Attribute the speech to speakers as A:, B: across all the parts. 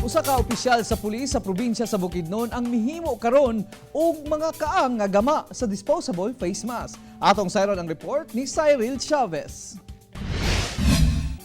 A: Usa ka opisyal sa pulis sa probinsya sa Bukidnon ang mihimo karon og mga kaang nga gama sa disposable face mask. Atong sayron ang report ni Cyril Chavez.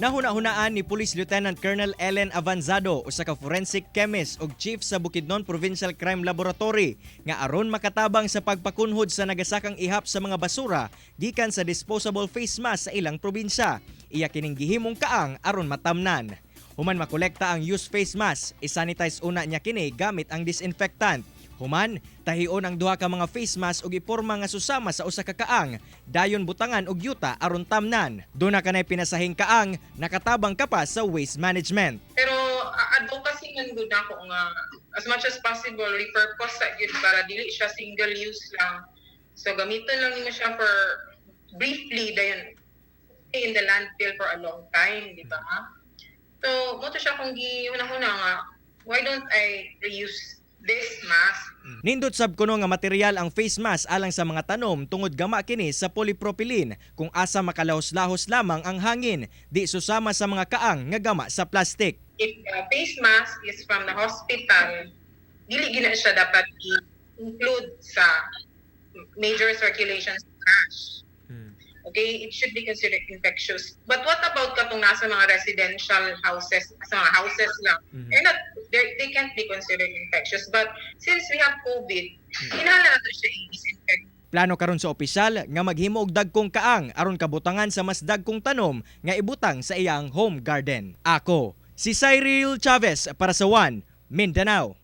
B: Nahuna-hunaan ni Police Lieutenant Colonel Ellen Avanzado, usa ka forensic chemist ug chief sa Bukidnon Provincial Crime Laboratory, nga aron makatabang sa pagpakunhod sa nagasakang ihap sa mga basura gikan sa disposable face mask sa ilang probinsya. Iya kining gihimong kaang aron matamnan. Human makolekta ang used face mask, isanitize una niya kini gamit ang disinfectant. Human, tahion ang duha ka mga face mask ug iporma nga susama sa usa ka kaang, dayon butangan og yuta aron tamnan. Duna kanay pinasahing kaang, nakatabang ka pa sa waste management.
C: Pero advocacy man gud nako nga as much as possible repurpose sa gyud para dili siya single use lang. So gamiton lang nimo siya for briefly, dayon in the landfill for a long time, di ba? So mao to siya kung gihuna-huna nga why don't I reuse this mask?
B: Nindot sab kuno nga material ang face mask alang sa mga tanom tungod gama kini sa polypropylene kung asa makalahos-lahos lamang ang hangin, di susama sa mga kaang nga gama sa plastic.
C: If the face mask is from the hospital, dili gina siya dapat i-include sa major circulation trash. Okay, it should be considered infectious. But what about katong nasa mga residential houses, sa mga houses lang? They're not, they can't be considered infectious. But since we have COVID, kinahanglan nato siya i-disinfect.
B: Plano karon sa opisyal nga maghimo og dagkong kaang aron kabutangan sa mas dagkong tanom nga ibutang sa iyang home garden. Ako, si Cyril Chavez para sa One Mindanao.